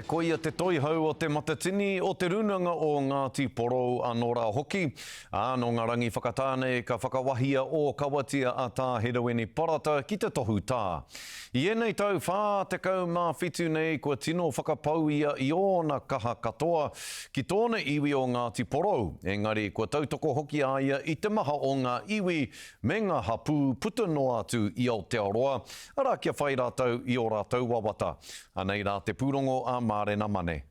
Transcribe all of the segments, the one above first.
Koia te toihau o Te Matatini o Te Rūnanga o Ngāti Porou anō rā hoki, ā, nō ngā rangi whakatā nei ka whakawahia ōkawatia a Tā Herewini Parata ki te tohu tā. I ēnei tau 47 nei kua tino whakapau ia i ōna kaha katoa ki tōna iwi o Ngāti Porou, engari kua tautoko hoki a ia i te maha o ngā iwi me ngā hapū puta noa atu i Aotearoa, arā kia whai rātou i ō rātou wawata. Anei rā te pūrongo a Mārena Mane.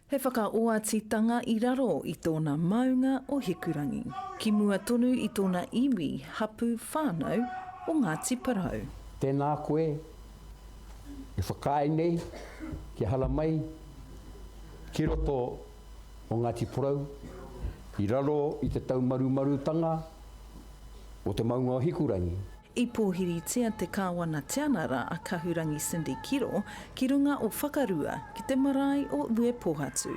He whakaoatitanga i raro i tōna maunga o Hikurangi, ki mua tonu i tōna iwi, hapū, whānau o Ngāti Porou. Tēnā koe e whakaae nei kia haramai ki roto o Ngāti Porou i raro i te taumarumarutanga o te maunga o Hikurangi. I pōhiritia te Kāwana Tianara a Kahurangi Cindy Kiro ki runga o Whakarua ki te marae o Uepōhatu.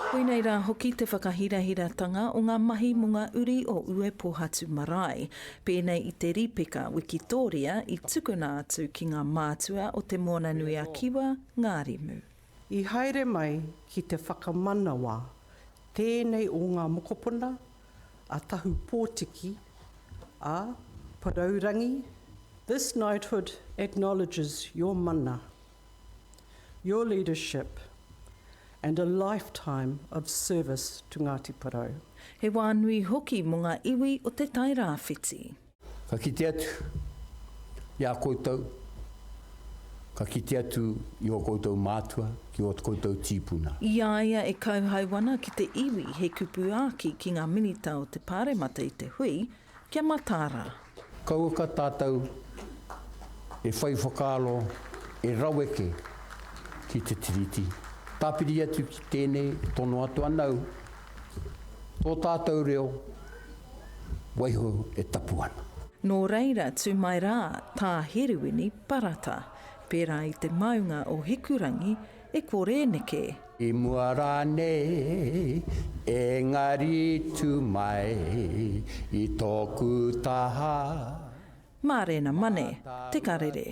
Koinei rā hoki te whakahirahiratanga o ngā mahi mō ngā uri o Uepōhatu marae, pēnei i te rīpeka wikitōria i tukuna atu ki ngā mātua o Te Moananui-a-Kiwa, Ngārimu. I haere mai ki te whakamanawa Tēnei o ngā mokopuna a Tahu Pōtiki, a Porourangi. This knighthood acknowledges your mana, your leadership and a lifetime of service to Ngāti Porou. He wā nui hoki mō ngā iwi o Te Tai Rāwhiti. Ka kite atu i a koutou, ka kite atu i ō koutou mātua, ki ō koutou tīpuna. I a ia e kauhau ana ki te iwi he kupu āki ki ngā minita o te Pāremata i te hui, kia mataara. Kauaka tātou e whai whakaaro e raweke ki te Tiriti. Tāpiri atu ki tēnei, tono atu ana au, tō tātou reo, Waiho e tapu ana. Nō reira tū mai rā tā Herewini Parata, pērā i te maunga o Hikurangi e kore neke. I mua rānei, engari tū mai i tōku taha. Mārena Mane, Te Karere.